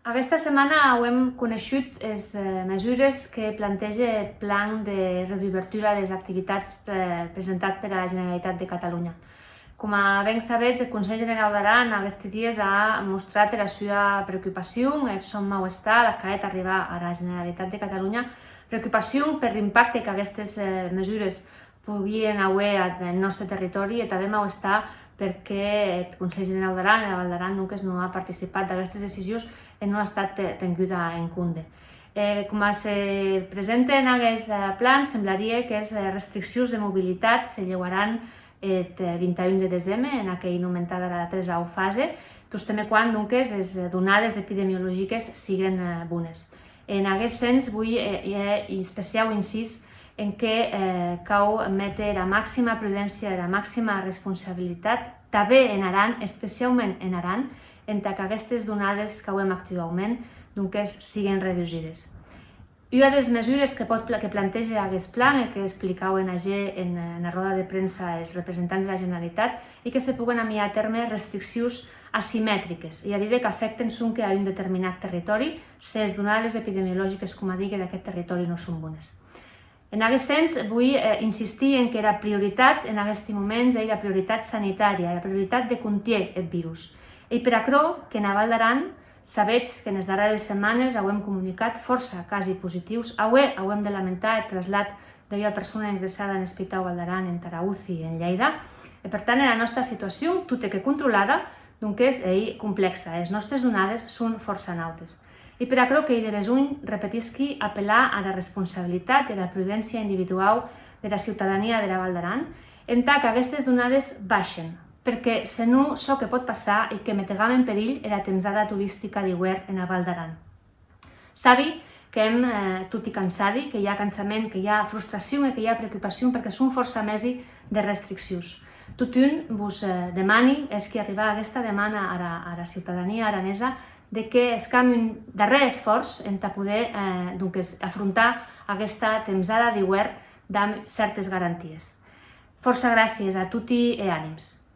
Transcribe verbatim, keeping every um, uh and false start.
Aguesta setmana auem coneishut es, eh, mesures que plantege eth plan de redubertura des activitats, eh, presentat pera Generalitat de Catalonha. Coma ben sabetz, eth Conselh Generau d'Aran aguesti dies a mostrat era sua preocupacion, eth sòn mauestar, l'ac a hèt arribar ara Generalitat de Catalonha, preocupacion per l'impacte qu'aguestes, eh, mesures poguien auer ath, en nòste territòri, e tanben mauestar perque eth Conselh Generau d'Aran, era Val d'Aran, donques, non a participat d'aguestes decisions e non a estat te-, tenguda en compde. Eh, coma se presente en aguest, eh, plan, semblarie qu'es, eh, restriccions de mobilitat se lheuaràn eth, eh, vint-e-un de deseme, en aqueth nomentat ara tresau fase, tostemp e quan, donques, es, eh, donades epidemiologiques siguen, eh, bones. En aguest sens, voi, eh, hèr especiau incís en que, eh, cau méter era maxima prudéncia, era maxima responsabilitat, tanben en Aran, especiaument en Aran, entà qu'aguestes donades qu'auem actuaument, donques, siguen redusides. Ua des mesures que pòt pla-, que plantege aguest plan e que explicauen ager en, ena ròda de premsa es representants dera Generalitat ei que se poguen amiar a tèrme restriccions asimetriques, ei a díder qu'afècten sonque a un determinat territòri, se es donades epidemiologiques, coma digue, d'aqueth territòri non son bones. En aguest sens, voi, eh, insistir en qu'era prioritat en aguesti moments ei era prioritat sanitària, era prioritat de contier eth virus. Ei per aquerò qu'ena Val d'Aran, sabetz qu'enes darrères setmanes auem comunicat fòrça casi positius. Aué auem de lamentar eth trasllat d'ua persona ingressada en Espitau Val d'Aran entara UCI en Lhèida. E, per tant, era nòsta situacion, tot e que controlada, donques, ei complèxa. Es nòstes donades son fòrça nautes. Ei per aquerò qu'ei de besonh, repetisqui, apelar ara responsabilitat e ara prudéncia individuau dera ciutadania dera Val d'Aran, entà qu'aguestes donades baishen, perque, se non, çò que pòt passar ei que metegam en perilh era tempsada toristica d'iuèrn ena Val d'Aran. Sabi qu'èm, eh, toti cansadi, que i a cansament, que i a frustracion e que i a preocupacion, perque son fòrça mesi de restriccions. Totun, vos, eh, demani, hèsqui arribar aguesta demana ara, ara ciutadania aranesa, de que hescam un darrèr esfòrç entà poder, eh, donques, afrontar aguesta tempsada d'iuèrn damb cèrtes garanties. Fòrça gràcies a toti e ànims.